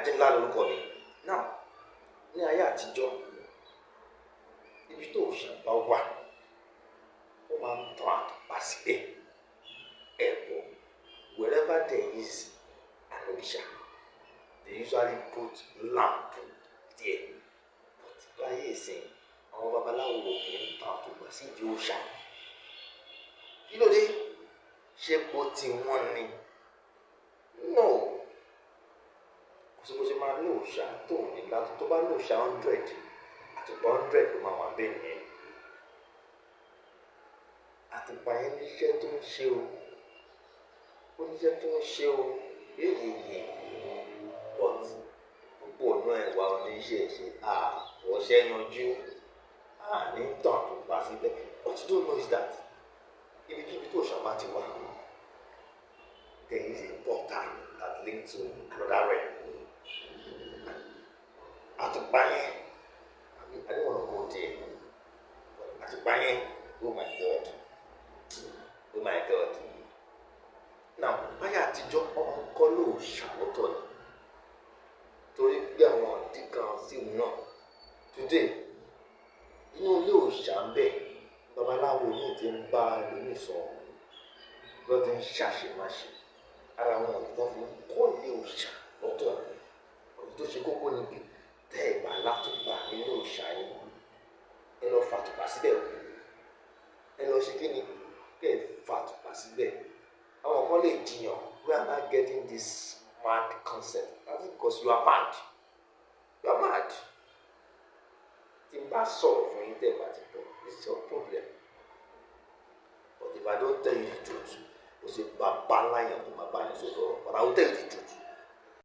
Ajínlá lórúkọ mi. Now, ní ayé àtijọ́, ibi tó òòṣà bá wà, ó máa ń tan àtùpà síbẹ̀. Ẹ̀bọ̀, wherever there is an òrìṣà, they usually put lamp there. But láyé ìsìn, àwọn babaláwo ò kì í tan àtùpà sí ìdí òòṣà. Kí ló dé? Ṣé kò tí wọ́n ni? No. Kò sí bó ṣe máa ní òòṣà tó ní látọ̀. Tó bá ní òòṣà 100, àtùpà 100 ló máa wà bẹ́ẹ̀ nìyẹn. Àtùpà yẹn níṣẹ́ tó ń ṣe o, ó níṣẹ́ tó ń ṣe o, yéyeye. But púpọ̀ náà, ìwà oníṣẹ́ ṣe àwọ̀ṣẹ́ yanjú àní tàn àtùpà síbẹ̀. What you don't know is that ibikíbi tó òòṣà bá ti wà, there is a portal that links to another realm. Àtùpà yẹn, I don't wanna go there, but àtùpà yẹn, oh my God, oh my God. Now, láyé àtijọ́, ọmọ kọ́ ló ṣàlọ́tọ̀ ni, torí pé àwọn ìdí kan sí náà. Today, inú ilé òòṣà ń bẹ, babaláwo mi ti ń bá ẹlòmíì sọ lọ́ ti ń ṣàṣemáṣe. Ara àwọn ọ̀dọ́ tó fi ń kọ́ ilé òòṣà lọ́tọ̀. Ọ̀dọ́ tó ṣe kókó ni pé tẹ́ ẹ̀ bá látùpà nínú òòṣà yín, ẹ lọ fàtùpà síbẹ̀ o. Ẹ lọ ṣe kí ni? Kẹ́ ẹ fàtùpà síbẹ̀. Àwọn kan lè jiyàn, "Where am I getting this mad concept?" That's because you are mad, you are mad. Tí n bá sọ̀rọ̀ fún yín, tẹ́ ẹ bá ti gbọ́, it's your problem. But if I don't tell you the truth, ó ṣe bàbá ńlá yẹn kó máa bá yẹn sọ̀rọ̀, but I will tell you the truth.